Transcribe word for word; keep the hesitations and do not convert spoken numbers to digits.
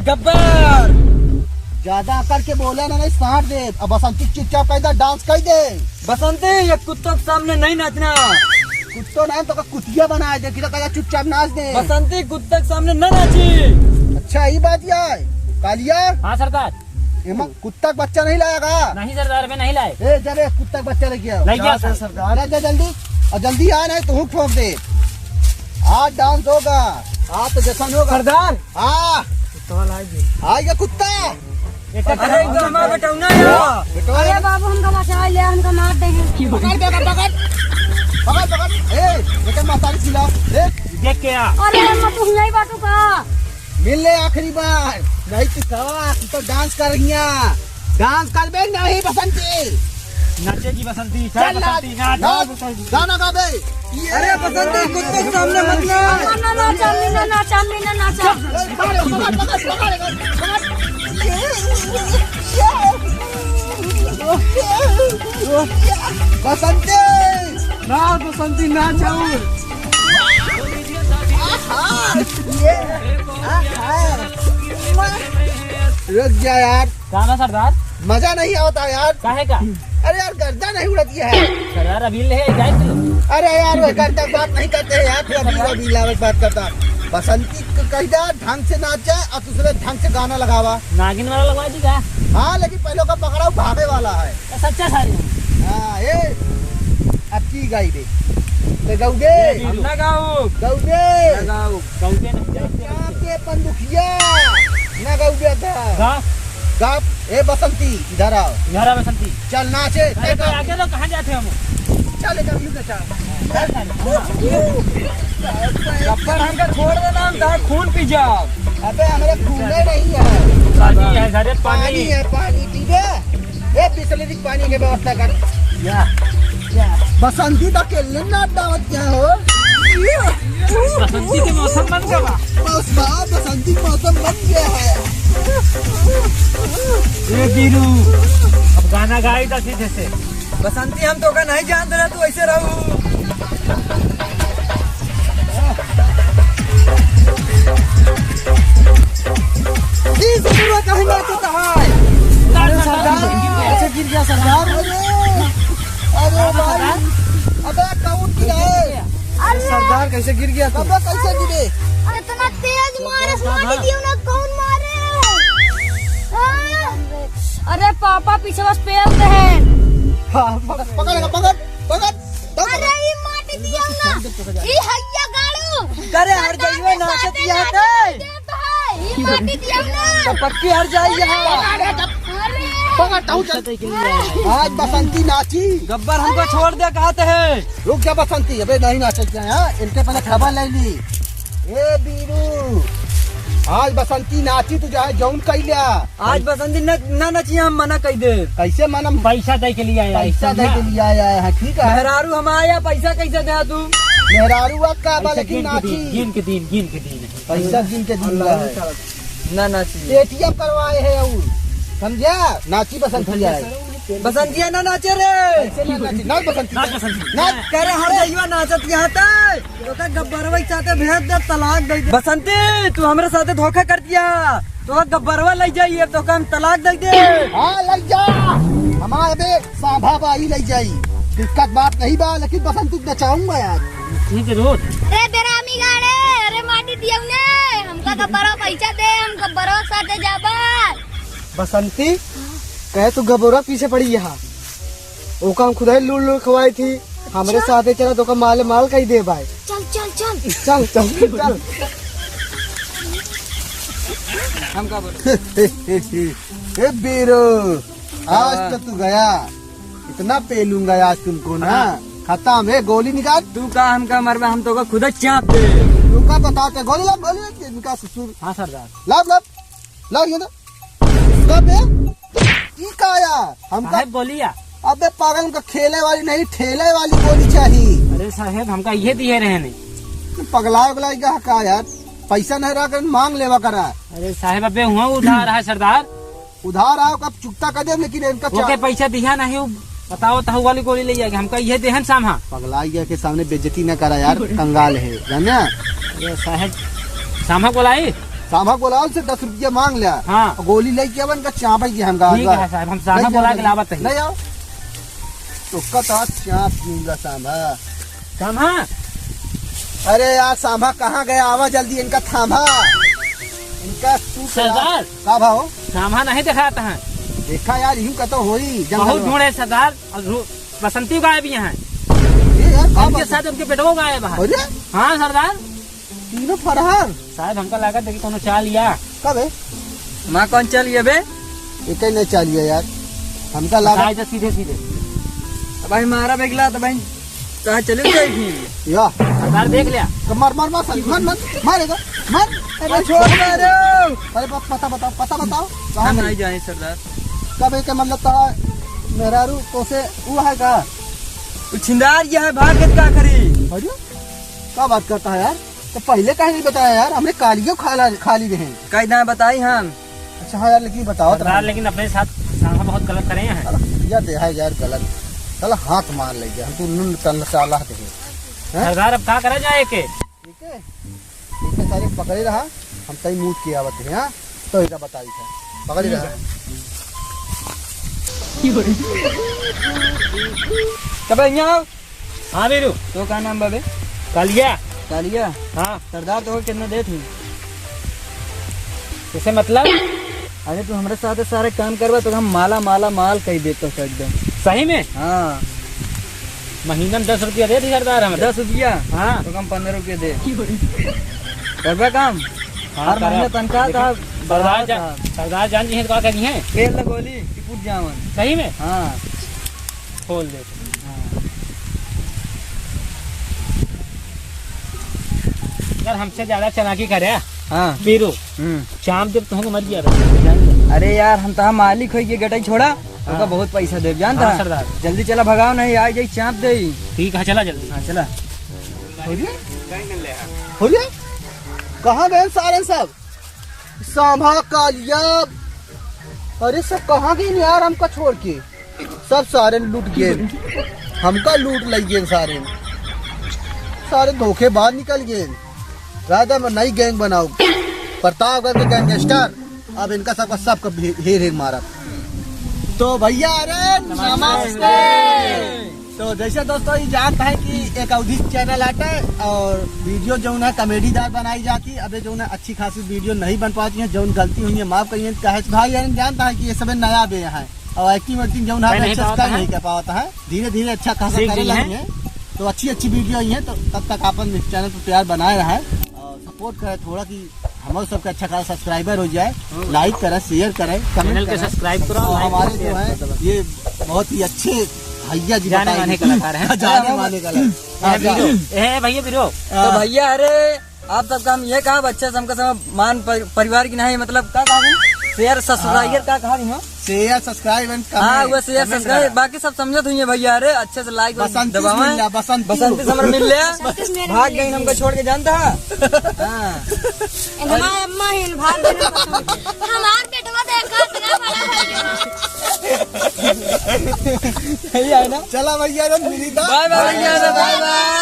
गब्बर! ज्यादा अकड़ के बोले ना, नहीं साट दे। अब बसंती चुपचाप कहि दे, डांस कहि दे। बसंती, ये कुत्तों के सामने नहीं नाचना। कुत्तो नहीं तो का कुतिया बनाए दे, किधर कहा चुपचाप नाच दे। बसंती, कुत्ते के सामने न नाची। अच्छा, ई बात या है। कालिया? हाँ सरदार। एमा कुत्ता के बच्चा नहीं लाया का? नहीं सरदार, मैं नहीं लाए। ए, जा रे, कुत्ता के बच्चा लेके आओ। लेके आओ जा, सरदार। जा, जा जल्दी। और जल्दी आ, नहीं तो हूँ ठोक दे। आज डांस होगा। आज तो जश्न होगा। सरदार। हाँ। कुत्ता वाला आ गया। आ गया कुत्ता। अरे, इधर हमारा बेटौना है। बेटौना। अरे बाबू, हमका बचा ले, हमका मार देंगे। पकड़, पकड़, पकड़। पकड़, पकड़। ए, बेटा, मातारी खिला। ए। देख के आ। अरे, अम्मा, तू नहीं बाटू का? मिल ले आखिरी बार। नहीं तो सवा, तू तो डांस कर रही है। डांस करबे नहीं बसंती। नाचेगी बसंती, चल चल बसंती, नाच। नाच, नाच। गाना गा बे। अरे बसंती, कुत्ते के सामने मत नाच। ना, ना, ना, चांदनी, ना, ना, चांदनी, ना, ना, चांदनी। ए, पकड़, पकड़, पकड़, पकड़, पकड़। बसंती। ना, बसंती, ना जाऊ। आहा, ये, आहा। रुक जा यार। का बा सरदार? मजा नहीं आवता यार। काहे का? अरे यार, गर्दा नहीं उड़त है। सरदार, अभी ले जाए तू। अरे यार, वो गर्दा की बात नहीं करते हैं यार, तू अभी, अभी लावे की बात करता। बसंती को कहि दा ढंग से नाचा और दूसरे ढंग से गाना लगावा। नागिन वाला लगवा दी का? हाँ, लेकिन पहले का पकड़ाऊ भागे वाला है। तो सच्चा सारी। हाँ, ए, अब की गाई दे। ते गाऊ दे। हम ना गाऊ। गाऊ दे। ना गाऊ। गाऊ दे ना। क्या के पंदुखिया? ना गाऊ दे था। गा। गा, ए बसंती, इधर आओ। इधर आ बसंती। चल नाचे। अरे तो आगे तो कहाँ जाते हम? चल, इधर यू के चल। गब्बर हमका छोड़ देना, हम तार खून पी जाओ। अबे, हमरे खून नहीं है। पानी है, अरे पानी। पानी है, पानी पीबे। ए, बिसलेरी के पानी के व्यवस्था कर। या, या। बसंती तो अकेले ना दावत क्या हो? बसंती के मौसम बन गवा। बस, हाँ, बसंती के मौसम बन गया है। ए बीरू, अब गाना गाई तो सीधे से। बसंती, हम तोका नहीं जानत रहे, तू ऐसे रहू। ई ससुरा कहीं ना तो कहाँ है? अरे सरदार, कैसे गिर गया सरदार? अरे, अरे भाई, अबे कौन गिरा है? अरे सरदार, कैसे गिर गया तू? अबे कैसे गिरे? अरे इतना तेज मारे, मार दियो ना, कौन मारे? हाँ? अरे पापा, पीछे बस पेल दे। हाँ, पकड़, पकड़, पकड़, पकड़। अरे, ई माटी दियो ना। ई हैया गाड़ू। करे हर गइयो नाचत यहाँ पे। ई माटी दियो ना। तो पक्की हर जाई यहाँ। अरे। पकड़, ताऊ चल। आज बसंती नाची। गब्बर हमको छोड़ दे, कहते हैं। रुक जा बसंती, अबे नहीं नाचत यहाँ, इनके पहले खबर ले ली। ए बीरू, आज बसंती नाची, तू चाहे जौन कइ ल्या। आज बसंती न, ना नचिया, हम मना कइ दे। कैसे मना? पैसा दे के लिए आया है, पैसा दे समझा? के लिए आया है, ठीक है। मेहरारू हमारे यहाँ पैसा कैसे दे तू? मेहरारू का बा, पैसा लेकिन गिन के नाची। दीन, गिन के दीन, गिन के दीन। पैसा गिन के दीन ला है। ना नाची। एटीएम करवाए है और, समझा? नाची बसंती आए। बसंतिया ना नाचे रे। कैसे ना नाची? ना बसंती। ना बसंती। ना। करे हर जइवा नाचत यहाँ ते। तोका गब्बरवा के साथे भेज दे, तलाक दे दे। बसंती, तू हमरे साथे धोखा कर दिया। तोका गब्बरवा लइ जाई, अब तोका हम तलाक दे दे। हाँ, लइ जा। हमारे बे सांभा बाई लइ जाई। दिक्कत बात नहीं बा, लेकिन बसंती के बचाऊंगा यार। ठीक है, रोज। अरे बेरामी गाड़े, अरे माटी दियो ने। हमका गब्बरवा पैसा दे, हम गब्बरवा के साथे जाबा। बसंती, कहे तू गब्बरवा पीछे पड़ी यहाँ। ओका हम खुदाई लूल लूल खवाई थी। हमरे अच्छा। साथे चला तो ओका माले माल कही दे भाई। चल, चल, चल। चल, चल, चल। हम का बोले? ए बीरो, आज हाँ। तो तू गया। इतना पेलूंगा आज तुमको ना। हाँ। खत्म है, गोली निकाल। तू का हमका मरबा, हम तोका खुदा चाप दे। तू का बताते, गोली ला, गोली ला, इनका ससुर। हाँ सरदार। ला, ला। लाओ ये तो। अबे, ई का आया? हमका साहेब, बोलिया। अबे पागल, हमका खेले वाली नहीं, ठेले वाली गोली चाहिए। अरे साहेब, हमका ये दिए रहे नहीं। तू पगला उगला गया का यार? पैसा नहीं रहा कर, मांग लेवा करा। अरे साहेब, अबे हुआ उधार है सरदार। उधार आओ, कब चुकता कर दे, लेकिन इनका ओके चा- पैसा दिया नहीं, वो बताओ, तहु वाली गोली ले जाएगा, हमका ये देहन सामा। पगला गया के सामने बेइज्जती ना करा यार, कंगाल है, जाना? अरे साहेब, सामा को लाई? सांभा बोलाओ, से दस रुपया मांग ल्या। हाँ। गोली लेके आवन का चापे की हम गाँव ठीक का। है साहब, हम सांभा लेके बोला आवन। के लावत ही। ले आओ। तो कता चाप दूंगा सांभा। सांभा? अरे यार, सांभा कहाँ गया? आवा जल्दी, इनका थामा। इनका तू सरदार। का भाव? सांभा नहीं दिखाता है। देखा यार, यूं कतो होई, जंगल बहुत में। ढूंढे सरदार, और ढू-, बसंती गायब ही है। ये यार, का उनके बात है? साथ उनके बेटवो गायब है। अरे? हाँ सरदार। तीनों फरार। साहब, हमका लागत है कि कोनो चाल या। कब है? माँ, कौन चाल या बे? एक ही नहीं चाल या यार। हमका लागत बताए दे सीधे सीधे। अब भाई मारा बेगला तो भाई, कहाँ चले जाए फिर? या। सरदार देख लिया। तो मार, मार, मार, साली, मार, मार, मारेगा, मार। अरे छोड़ दे रे। अरे प-, पता बताओ, पता बताओ, कहाँ हम गई? नहीं जाए सरदार। कब है के मतलब तो मेहरारू तो से वो है का? वो छिंदार ये है, भाग के का करी? अरे, का बात करता है यार? तो पहले काहे नहीं बताया यार? हमने कालियो खाला, खा ली रहे। कई ना बताई हम। अच्छा हाँ यार, लेकिन बताओ तो सरदार, हम। लेकिन अपने साथ सांभा बहुत गलत करे हैं। साला पिया दे है यार गलत। साला हाथ मार ले गया। हम तो नुन तन साला दे। हैं? सरदार, अब का करा जाए के? ठीक है? ठीक है, सारे पकड़े रहा। हम तई मूत के आवत हैं, हाँ? तो इधर बताई था। पकड़े रहा। कब यहाँ आओ? हाँ बीरू। तो का नाम बा बे? कालिया। कालिया? हाँ। सरदार तो कितना देत ही? इसे मतलब? अरे तू हमरे साथ सारे काम करबा तो हम माला माला माल कही देत तो एकदम। सही में? हाँ। महीना में दस रुपया देत ही सरदार हमरे। दस रुपया? हाँ। तो हम पन्द्रह रुपया दे। करबा काम? हाँ, हर महीने करब। तनख्वाह लेकिन था, सरदार बढ़ावा जा-, था। सरदार जान जी हैं तो का करी हैं? पेड़ लगोली कि फूट जावन। सही में? हाँ। खोल दे। हाँ। यार, हमसे ज्यादा चालाकी करे। हाँ। बीरू, हम्म। चाप देब तुमको मर गया। अरे यार, हम तहा मालिक होई के गटई छोड़ा, हाँ। ओका बहुत पैसा देब, जानता हाँ, है? सरदार। जल्दी चला, भगाओ, नहीं आ जाई, चाप दे। ठीक है, चला जल्दी। हाँ, चला। हो गया? हो गया? कहाँ गए सारे सब? सांभा कालिया, अरे सब कहाँ गए यार हमका छोड़ के? सब सारे लूट गए, हमका लूट लई गए सारे। सारे धोखेबाज निकल गए। राजा में नई गैंग बनाओ, प्रतापगढ़ के गैंगस्टर। अब इनका सबका, सबका हे-, हेर हेर मारा। तो भैया, अरे नमस्ते। तो जैसे दोस्तों, ये जानता है कि एक अवधी चैनल आटा है और वीडियो जो है कॉमेडीदार बनाई जाती है। अबे जो है अच्छी खासी वीडियो नहीं बन पाती है, जो गलती हुई है माफ करिए। कहे भाई यार जानता है कि ये सब नया बे है और एक्टिंग वैक्टिंग जो है मैं नहीं अच्छे से पाता कर है। नहीं कर पाता है, धीरे धीरे अच्छा खासा सीख करे गई है। लगे हैं। तो अच्छी अच्छी वीडियो आई है, तो तब तक आप इस चैनल पर प्यार बनाए रहे और सपोर्ट करें थोड़ा कि हमारे सबके अच्छा खासा सब्सक्राइबर हो जाए, हाँ। लाइक करें, शेयर करें, कमेंट चैनल के करें। सब्सक्राइब करो, और लाइक हमारे करो, जो शेयर है, करो। ये बहुत ही अच्छे भैया जी जाने बताएंगे। माने कलाकार हैं। जाने माने कलाकार। ए हाँ, भैया, जाओ। ए भैया, ब्रो। हाँ। तो भैया, अरे, आप सबका हम ये कहा, अच्छे से हमका सब मान पर-, परिवार की नहीं, मतलब, का कहा तुम? शेयर, सब्सक्राइबर हाँ। का कहा तुम? शेयर, सब्सक्राइब and हाँ, कमेंट। वो शेयर, कमेंट सब्सक्राइब, करा। बाकी सब समझत हुई है भैया। अरे, अच्छे से लाइक बसंती से बसंती मिल लिया, बसंती। बसंती से हमरे मिल लिया। बसंती से मेरे भाग मिल गई, लिया। हमको छोड़ के जानता है? हाँ। इनका अम्मा ही भाग गई बसंती। हमार बेटवा देखा इतना बड़ा हो गया। सही है ना? चला भैया, मिली था। बाय बाय भैया, बाय बाय।